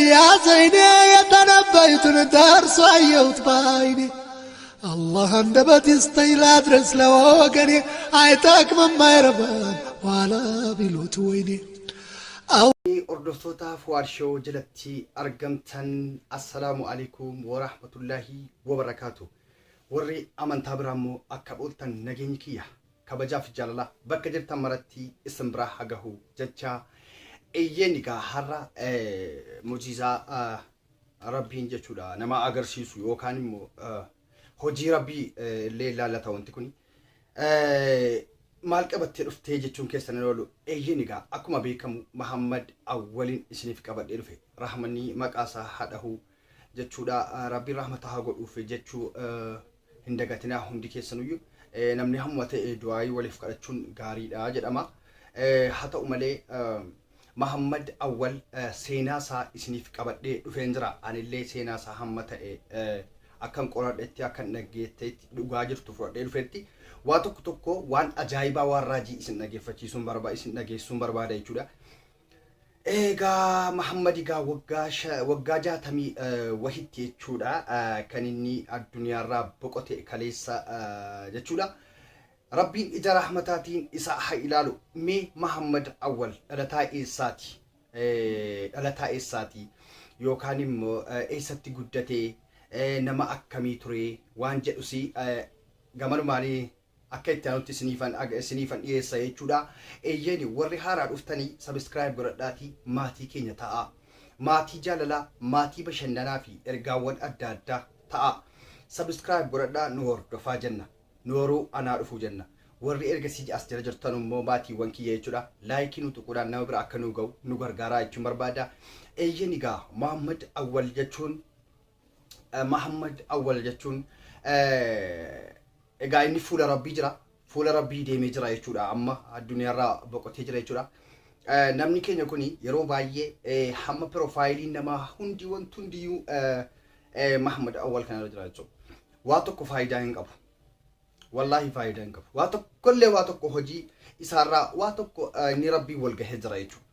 ያ ዘይኔ የተነበዩትን ደርሶ አየሁት ባይኔ። አላህ አንደበት ይስጠኝ ላድረስ ለወገኔ፣ አይጠቅምም አይረባም ኋላ ቢሉት ወይኔ። Hordoftoota Fuwaad Show jalatti argamtan, assalaamu alaikum warahmatullaahi wabarakaatu. Warri amantaa biraa immoo akka ooltan, nageenyi kiyya kabajaaf jaalala bakka jirtan maratti isin biraa hagahu jecha, eeyyeen egaa har'a mujiizaa rabbiin jechuudha nama agarsiisu yookaan immoo hojii rabbii illee ilaallata wanti kuni. Maal qabattee dhuftee jechuun keessan hin oolu. Eeyyeen egaa akkuma beekamu Mahammad Awwaliin isiniif qabadhee dhufe. Rahmanni maqaa isaa haa dhahu jechuudha. Rabbiin rahmata haa godhuuf jechuu hin dagatinaa hundi keessanuyyuu. Namni hammuma ta'e du'aayii waliif kadhachuun gaariidha jedhama. Haa ta'u malee Mahammad Awwal seenaa isaa isiniif qabadhee dhufeen jira. Anillee seenaa isaa hamma ta'e akkan qoradhetti, akkan dhaggeettetti, dhugaa jirtu fudhadhee dhufetti, waa tokko tokko waan ajaa'ibaa, waan raajii isin dhageeffachiisuun barbaada, isin dhageessuun barbaada jechuudha. Egaa Mahammad egaa waggaa 60 wahitti jechuudha kan inni addunyaarraa boqote kaleessa jechuudha. Rabbiin ija rahmataatiin isa haa ilaalu. Mee Mahammad Awwal dhalataa eessaati? Dhalataa eessaati? Yookaan immoo eessatti guddatee, nama akkamii ture waan jedhusi gamanumaanii akka itti aanutti isiniifan dhiyeessa jechuudha. Eeyyeen, warri haaraa dhuftanii subscribe godhadhaatii maatii keenya ta'a. Maatii jaalalaa, maatii bashannanaa fi ergaawwan adda addaa ta'a. Subscribe godhadhaa nu hordofaa jenna. Nooruu anaa dhufuu jenna. Warri ergasii as jala jirtan immoo maatiiwwan kiyya jechuudha. Like nu tuquudhaan nama bira akka nu ga'u nu gargaaraa jechuun barbaada. Eeyyeen egaa Mahammad Awwal jechuun egaa inni fuula rabbii jira. Fuula rabbii deemee jira jechuudha. Amma addunyaarraa boqotee jira jechuudha. Namni keenya kun yeroo baay'ee hamma profile namaa hundi, wanti hundiyyuu Mahammad Awwal kanarra jira jechuudha. Waa tokko faayidaa hin qabu. Wallaahi faayidaa hin qabu. Waa tokkollee, waa tokko hojii isaarraa waa tokko inni rabbii wal gahee jira jechuudha.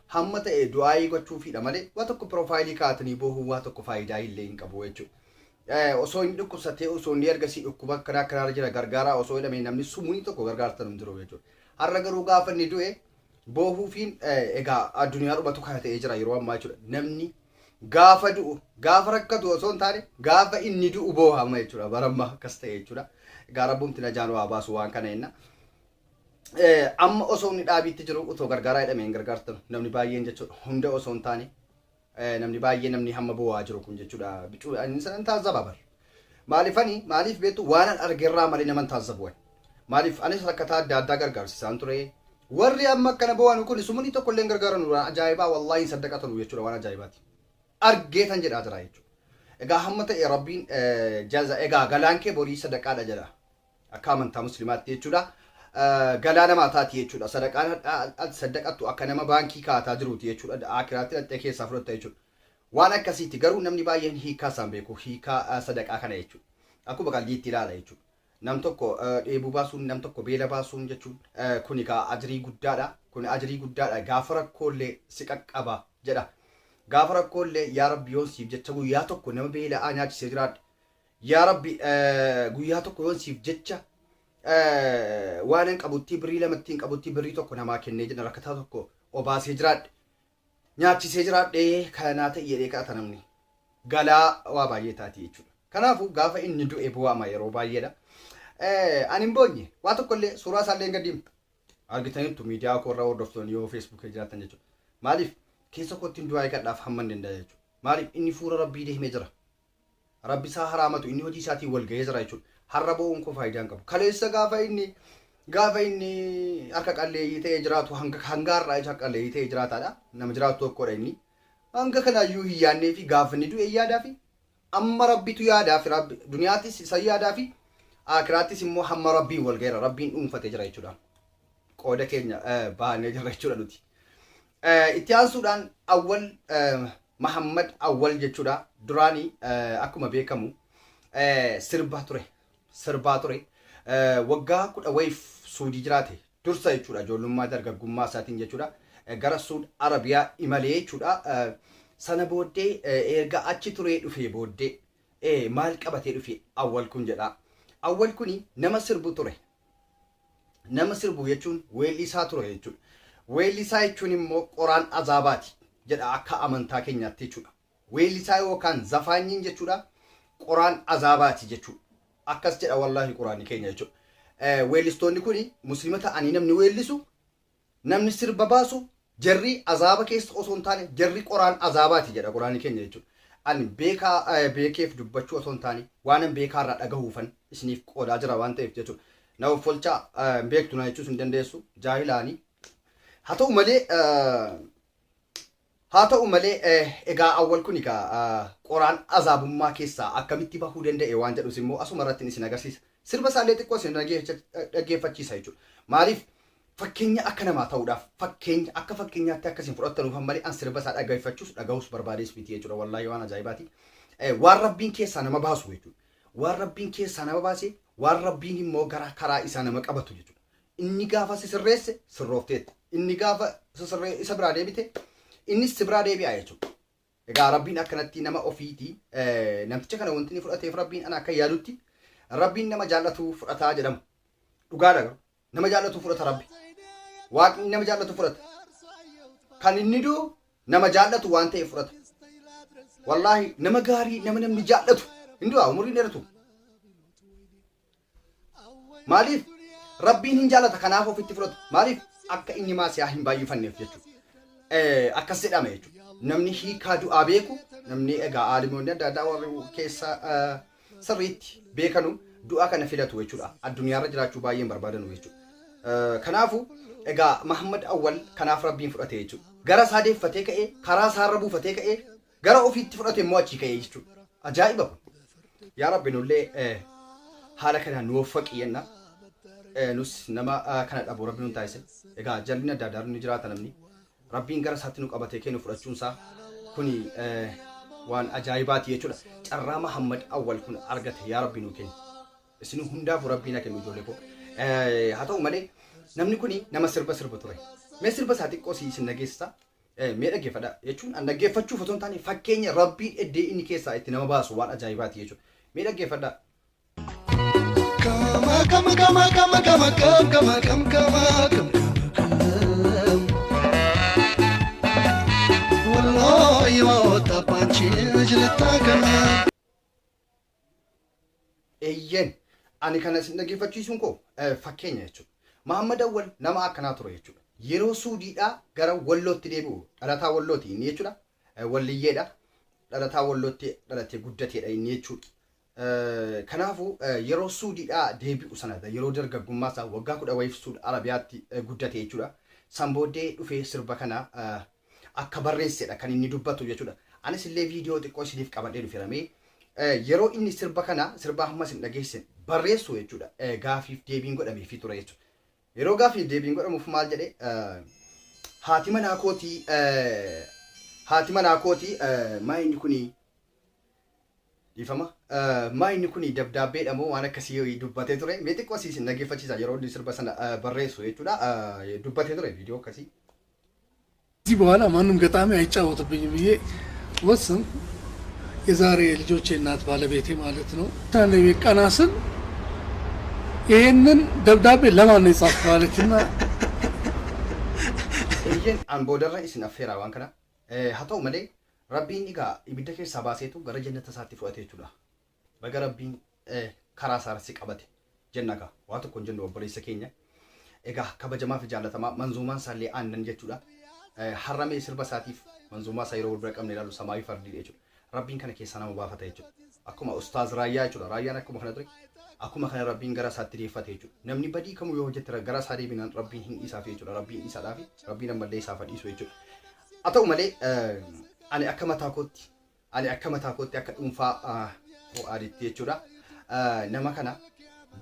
Hamma ta'e du'aayii gochuufiidha malee waa tokko profile kaa'atanii boohuu waa tokko faayidaa illee hin qabu jechuudha. Osoo inni dhukkubsatee, osoo inni ergasii dhukkuba akkanaa akkanaarra jira, gargaaraa osoo jedhamee, namni sumuun tokko gargaartan hin jiru jechuudha. Har'a garuu gaafa inni du'e boohuufiin egaa addunyaa dhumatu kana ta'ee jira yeroo ammaa jechuudha. Namni gaafa du'u, gaafa rakkatu osoo hin taane, gaafa inni du'u boohama jechuudha. Barammaa akkas ta'e jechuudha. Egaa rabbumti najaan waa baasu waan kana jenna. Amma osoo inni dhaabiitti jiru otoo gargaaraa jedhamee hin gargaartan namni baay'een jechuudha. Hunda osoo hin taane namni baay'ee, namni hamma boo'aa jiru kun jechuudha. Bicuu inni sanan taazaba bar. Maaliifani maaliif beektu, waan an argerraa malee naman taazzabu. Maaliif anis rakkataa adda addaa gargaarsisaan ture. Warri amma akkana boo'an kun sumuni tokko illee hin gargaaran, waan ajaa'ibaa, wallaahi hin saddaqatanu jechuudha, waan ajaa'ibaati. Argeetan jedhaa jira jechuudha. Egaa hamma ta'e rabbiin jaza, egaa galaan kee borii sadaqaadha jedha. Akka amantaa musliimaatti jechuudha. Galaa namaa taati jechuudha. Sadaqaan ati saddaqattu akka nama baankii kaa'ataa jiruuti jechuudha. Akiraatti dhaqxee keessaa fudhatta jechuudha. Waan akkasiiti, garuu namni baay'een hiikaa isaan beeku, hiikaa sadaqaa kana jechuudha. Akkuma qalbiitti ilaala jechuudha. Nam tokko dheebuu baasuun, nam tokko beela baasuun jechuun kun egaa ajirii guddaadha. Kun ajirii guddaadha. Gaafa rakkoolee si qaqqaba jedha. Gaafa rakkoolee, yaa Rabbi, yoon siif jecha guyyaa tokko nama beela'aa nyaachisee jiraadhe. Yaa Rabbi, guyyaa tokko yoon siif jecha waan hin qabutti, birrii lamatti hin qabutti, birrii tokko namaa kennee jedha, rakkataa tokko obaasee jiraadhe. Nyaachisee jiraadhe, kanaa ta'e jedhee kadhata namni. Galaa waa baay'ee taati jechuudha. Kanaafuu gaafa inni du'e bu'ama yeroo baay'eedha. Ani hin boonye, waa tokkollee suuraa isaallee hin gaddiin argitaniittu miidiyaa koo irraa, hordoftoonni yoo Feesbuukii jiraatan jechuudha. Maaliif keessa kootti du'aa eegadhaaf hamma hin danda'a jechuudha. Maaliif inni fuula rabbii deemee jira. Rabbi isaa haraamatu, inni hojii isaatiin wal ga'ee jira jechuudha. Har'a bo'uun koo faayidaa hin qabu. Kaleessa gaafa inni harka qalleeyyii ta'ee jiraatu, hanga har'aa isa qalleeyyii ta'ee jiraataadha. Nama jiraatu tokkodha inni. Hanga kanaayyuu hin yaadnee fi gaafa inni du'e yaadaa fi amma rabbitu yaadaa fi rabbi duniyaattis isa yaadaa fi akiraattis immoo hamma rabbiin wal ga'eera, rabbiin dhuunfatee jira jechuudha. Qooda keenya baanee jirra jechuudha nuti. Itti aansuudhaan Awwal Mahammad Awwal jechuudha. Duraanii akkuma beekamu sirba ture. Sirbaa ture. Waggaa 10 wayiif Suudii jiraate. Dursa jechuudha, ijoollummaa dargaggummaa isaatiin jechuudha. Gara Suud Arabiyaa imalee jechuudha. Sana booddee erga achi turee dhufee booddee maal qabatee dhufe Awwal kun jedha. Awwal kuni nama sirbu ture. Nama sirbu jechuun weellisaa ture jechuudha. Weellisaa jechuun immoo qoraan azaabaati jedha akka amantaa keenyaatti jechuudha. Weellisaa yookaan zafaanyiin jechuudha qoraan azaabaati jechuudha. Akkas jedha wallaahi quraanni keenya jechuudha. Weellistoonni kuni musliima ta'anii namni weellisu, namni sirba baasu, jarri azaaba keessa osoo hin taane jarri qoraan azaabaati jedha quraanni keenya jechuudha. Ani beekaa beekeef dubbachuu osoo hin taane waanan beekaa irraa dhagahuufan isiniif qoodaa jira waan ta'eef jechuudha. Na offolchaa, beektu na jechuus hin dandeessu jaahilaanii. Haa ta'u malee haa ta'u malee egaa Awwal kun egaa qoraan azaabummaa keessaa akkamitti bahuu danda'e waan jedhus immoo asuma irratti isin agarsiisa. Sirba isaallee xiqqoo isin dhaggeeffachiisa jechuudha. Maaliif fakkeenya akka namaa ta'uudhaaf, fakkeenya akka fakkeenyaatti akka isin fudhattanuuf malee an sirba isaa dhaggeeffachuus dhaga'uus barbaadees miti jechuudha. Wallaahi waan ajaa'ibaati. Waan Rabbiin keessaa nama baasu jechuudha. Waan Rabbiin keessaa nama baase, waan Rabbiin immoo gara karaa isaa nama qabatu jechuudha. Inni gaafa si sirreesse sirroofteetta. Inni gaafa sirree isa biraa deebite innis si biraa deebi'a jechuudha. Egaa Rabbiin akkanatti nama ofiiti namticha kana wanti inni fudhateef, Rabbiin ana akka yaadutti Rabbiin nama jaallatu fudhataa jedhama. Dhugaadha garuu nama jaallatu fudhata Rabbi. Waaqni nama jaallatu fudhata. Kan inni du'u nama jaallatu waan ta'eef fudhata. Wallaahi nama gaarii, nama namni jaallatu hin du'a, umuriin dheeratu. Maaliif? Rabbiin hin jaallata, kanaaf ofitti fudhatu. Maaliif? Akka inni maasiyaa hin baay'ifanneef jechuudha. Akkas jedhama jechuudha. Namni hiikaa du'aa beeku, namni egaa aalimoonni adda addaa warri keessa sirriitti beekanu du'a kana filatu jechuudha. Addunyaarra jiraachuu baay'ee hin barbaadanu jechuudha. Kanaafuu egaa Mahammad Awwal kanaaf Rabbiin fudhate jechuudha. Gara isaa deeffatee ka'ee, karaa isaarra buufatee ka'ee, gara ofiitti fudhate immoo achii ka'ee jechuudha. Ajaa'iba kun. Yaa Rabbi, nullee haala kanaan nu waffaqi jenna. Nus nama kana dhabu Rabbi nun taasise. Egaa jallinni adda addaa ni jiraata namni. Rabbiin gara isaatti nu qabatee kennu fudhachuun isaa kuni waan ajaa'ibaati jechuudha. Carraa Mahammad Awwal kun argate yaa Rabbi nu kenni. Isin hundaafuu Rabbiin haa kennu, ijoollee koo. Haa ta'u malee namni kuni nama sirba sirba ture. Mee sirba isaa xiqqoo si isin dhageessisa. Mee dhaggeeffadha jechuun an dhaggeeffachuuf otoo hin taane fakkeenya Rabbiin eddee inni keessaa itti nama baasu waan ajaa'ibaati jechuudha. Mee dhaggeeffadha. Kama kama kama kama kama kam kama kam kama kam kam kam ወሎ የወጣ ባንቺ ልጅ ልታከም። Eeyyen, ani kana isin dhaggeeffachiisuun koo fakkeenya jechuudha. Mahammad Awwal nama akkanaa ture jechuudha. Yeroo Suudiidhaa gara Wallootti deebi'u, dhalataa Wallooti inni jechuudha. Walliyyeedha. Dhalataa Wallootti dhalatee guddateedha inni jechuudha. Kanaafuu yeroo Suudiidhaa deebi'u sana, yeroo dargaggummaa isaa waggaa 10 wayiif Suud Arabiyaatti guddate jechuudha. San booddee dhufee sirba kana akka barreessedha kan inni dubbatu jechuudha. Anis illee viidiyoo xiqqoo isiniif qabadhee dhufeera mee yeroo inni sirba kana, sirba amma isin dhageessin barreessu jechuudha, gaafiif deebiin godhameefii ture jechuudha. Yeroo gaafiif deebiin godhamuuf maal jedhe? Haati manaa kootii maa inni kuni, dhiifama, maa inni kuni dabdaabbeedha moo waan akkasii dubbatee ture. Mee xiqqoo asii isin dhaggeeffachiisa, yeroo inni sirba sana barreessu jechuudha, dubbatee ture viidiyoo akkasii. ከዚህ በኋላ ማንም ገጣሚ አይጫወትብኝም ብዬ ወስን የዛሬ የልጆቼ እናት ባለቤቴ ማለት ነው። ቤት ቀና ስል ይሄንን ደብዳቤ ለማን ነው የጻፍከው አለችና Eeyyeen, an boodarra isin affeera waan kana. Haa ta'u malee Rabbiin egaa ibidda keessaa baaseetu gara jannata isaatti fudhate jechuudha. Baga Rabbiin karaa isaa si qabate jenna gaa, waa tokko hin jennu obboleessa keenya. Egaa kabajamaa fi jaallatamaa, manzuumaan isaallee aannan jechuudha. Harramee sirba isaatiif manzuumaa isaa yeroo wal bira qabne ilaalu samaayii fardiidha jechuudha. Rabbiin kana keessaa nama baafata jechuudha. Akkuma Ustaaz Raayyaa jechuudha. Raayyaan akkuma kana ture. Akkuma kana Rabbiin gara isaatti deeffate jechuudha. Namni badii kamuu yoo hojjette gara isaa deebinaan Rabbiin hin dhiisaaf jechuudha. Rabbiin dhiisaadhaafi Rabbiin ammallee isaaf haa dhiisu jechuudha. Haa ta'u malee ani akka mataa kootti, akka dhuunfaa Fu'aaditti jechuudha. Nama kana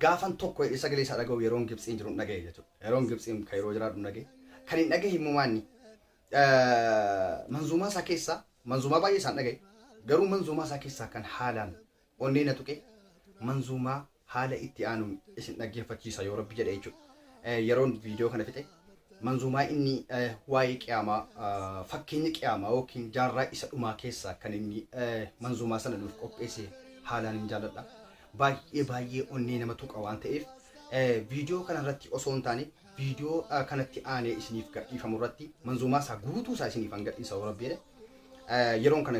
gaafan tokko hidhee sagalee isaa dhaga'u yeroon Gibxiin jiru dhaga'e jechuudha. Yeroon Gibxiin kan yeroo jiraadhu dhaga'e. Kan hin dhagahe immoo maanni manzuumaa isaa keessaa, manzuumaa baay'ee isaan dhaga'e. Garuu manzuumaa isaa keessaa kan haalaan onnee na tuqe manzuumaa haala itti aanuun isin dhaggeeffachiisa yoo Rabbi jedhe jechuudha. Yeroon viidiyoo kana fixe Manzuumaa inni waa'ee qiyaamaa, fakkeenya qiyaamaa yookiin jaarraa isa dhumaa keessaa kan inni manzuumaa sana nuuf qopheesse haalaan hin jaalladha. Baay'ee baay'ee onnee nama tuqa waan ta'eef, viidiyoo kanarratti osoo hin taane viidiyoo kanatti aanee isiniif gadhiifamu irratti manzuumaa isaa guutuu isaa isiniif an gadhiisa, Rabbi jedhe. Yeroon kana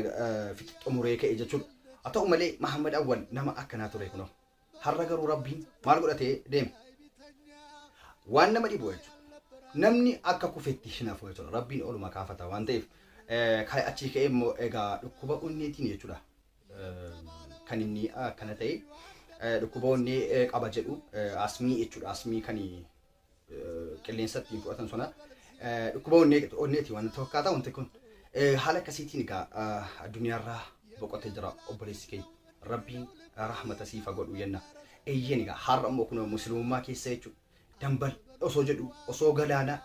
xumuree ka'e jechuudha. Haa ta'u malee, Mahammad Awwal nama akkanaa ture kunoo. Har'a garuu Rabbiin maal godhatee deeme? Waan nama dhibu jechuudha. Namni akka kufetti hin hafu jechuudha. Rabbiin oluma kaafata waan ta'eef, achii ka'ee immoo egaa dhukkuba onneetiin jechuudha. Kan inni akkana ta'e dhukkuba onnee qaba jedhu, asmii jechuudha. Asmii kan qilleensa ittiin fudhatan sana, dhukkuba onneeti waan fakkaata wanti kun. Haala akkasiitiin egaa addunyaarraa boqotee jira obboleessi keenya. Rabbiin rahmata siif haa godhu jenna. Eeyyeen, egaa har'a immoo kun musliimummaa keessa jechuudha. Dambal osoo jedhu, osoo galaana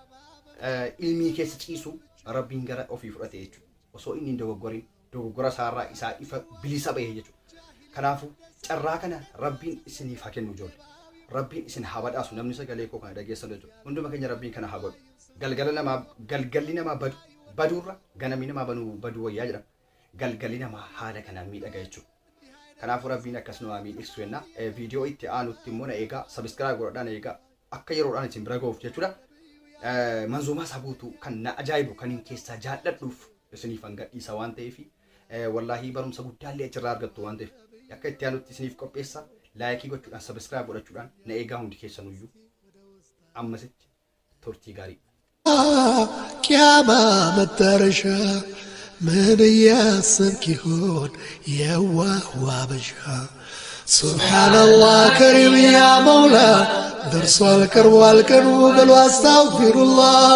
ilmii keessa ciisu, Rabbiin gara ofii fudhate jechuudha. Osoo inni hin dogoggorin, dogoggora isaarraa isaa ifa bilisa bahe jechuudha. Kanaafuu carraa kana Rabbiin isiniif haa kennu, ijoollee. Rabbiin isin haa badhaasu, namni sagalee koo kana dhageessan jechuudha. Hunduma keenya Rabbiin kana haa godhu. Galgala namaa, galgalli namaa badu baduurra ganamni namaa banuu baduu wayyaa jedhama. Galgalli namaa haala kanaan miidhaga jechuudha. Kanaafuu Rabbiin akkas nu haa miidhagsu jenna. Viidiyoo itti aanutti immoo na eegaa, subscribe godhadhaa na eegaa, akka yeroodhaan isin bira ga'uuf jechuudha. Manzuumaa isaa guutuu kan na ajaa'ibu, kan hin keessaa jaalladhuuf isiniif an gadhiisa waan ta'eef, wallaahii barumsa guddaallee achirraa argattu waan ta'eef, akka itti aanutti isiniif qopheessa. Like gochuudhaan, subscribe godhachuudhaan na eegaa hundi keessanuyyuu. Ammasitti turtii gaarii. ቂያማ መዳረሻ ምን እያሰብክ ይሆን የዋህ አበሻ? ሱብሓነላህ ከሪም ያ መውላ፣ ደርሷል ቀርቧል ቀኑ በሉ አስታግፊሩላህ።